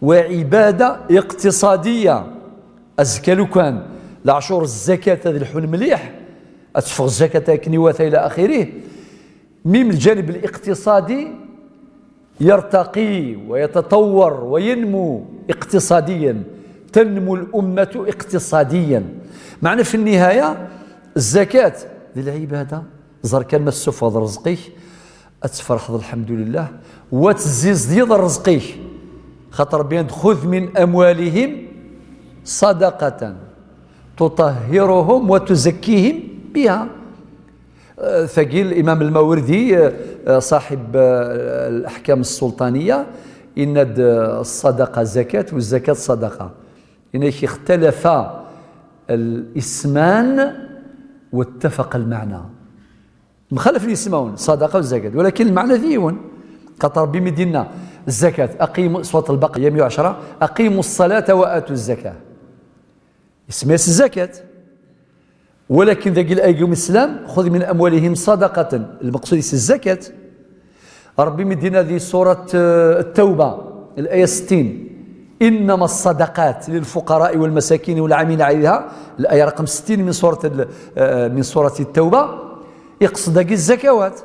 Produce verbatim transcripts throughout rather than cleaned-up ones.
وعبادة اقتصادية. Azekka lukan leɛcur zzakat ad lḥun mliḥ, ad teffeɣ zzakat akken iwata ila axirih. Mim lǧanib liqtisadi yartaqi wa yataṭawwar wa yanmu iqtisadiyan, tanmu lummatu iqtisadiyan. Meɛna fi nnihaya, zzakat d lɛibada. Ẓer kan ma tessufɣeḍ rrezq-ik, ad tferḥeḍ, lḥemdulillah, wa tezzizdiḍ rrezq-ik. Xaṭer Ṛebbi yenna-d: خذ من أموالهم صدقة تطهرهم وتزكيهم بها. Tagi, Limam Lmawardi, ṣaḥib Laḥkam Ssulṭaniya, yenna-d ṣṣadaqa zakat, u zzakat ṣṣadaqa. Yenna-k: اختلف الاسمان واتفق المعنى. Mxalafen yismawen, ṣṣadaqa u zzakat, walakin lmeɛna d yiwen. Xaṭer Ṛebbi mi d-yenna zzakat, aqimu, Surat Lbaqara, mya u ɛecṛa, أقيموا الصلاة وآتوا الزكاة. Isemma-yas zzakat. Walakin dagi, laya deg Islam, خذ من أموالهم صدقة, lmeqsud-is zzakat. Ṛebbi mi d-yenna di surat, eh, Ttawba, laya settin: إنما الصدقات للفقراء والمساكين والعاملين عليها, laya raqem settin min surat, eh, min surat Ttawba, iqsed dagi zzakawat.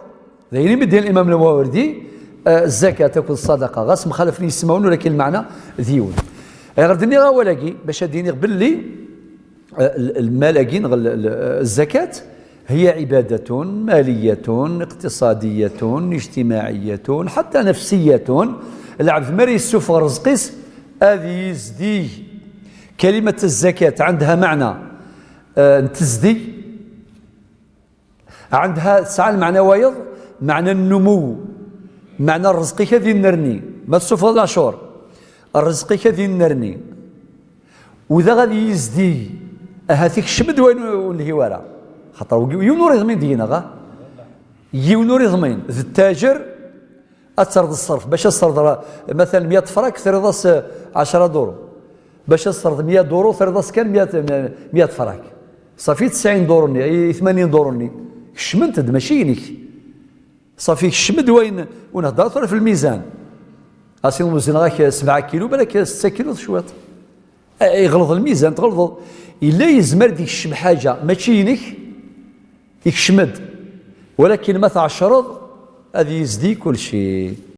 D ayen i mi d-yenna Limam Lmawardi, eh, zzakat akked ṣṣadaqa, ɣas mxalafen yismawen, walakin lmeɛna d yiwen. Ayɣer d-nniɣ awal-agi? Bac ad d-iniɣ belli, eh, l-, lmal-agi neɣ l-, l-, zzakat, هي عبادة مالية اقتصادية اجتماعية حتى نفسية. Lɛebd mi ara yessufeɣ rrezq-is, ad yezdig. كلمة الزكاة عندها معنى, eh, n tezdeg, عندها, tesɛa lmeɛna wayeḍ, meɛna n numuw, meɛna rrezq-ik ad yennerni. Ma tessufɣeḍ leɛcur, rrezq-ik ad yennerni. U daɣ ad yizdig, ahat ikcem-d wayen ur nelhi ara. Xaṭer wigi, yiwen ur iḍmin deg-neɣ, ah? Yiwen ur iḍmin. D ttajer, ad terreḍ ṣṣerf. Bac ad terreḍ, matalan, mya tefrak, terriḍ-as, eh, ɛecṛa duru. Bac ad terreḍ mya duru, terriḍ-as kan mya, mya tefrak. Ṣafi tesɛin duru-nni, i tmanyin duru-nni, kecment-d, mačči inek. Ṣafi, kecm-d wayen, ur nhedder tura f lmizan. Asi wezneɣ-ak sebɛa kilu, balak setta kilu d cwiṭ. Eh, iɣleḍ lmizan, tɣelḍeḍ. Yella yezmer ad ikcem ḥaǧa, mačči inek, ikcem-d. Walakin ma tɛecreḍ, ad yezdi kulci.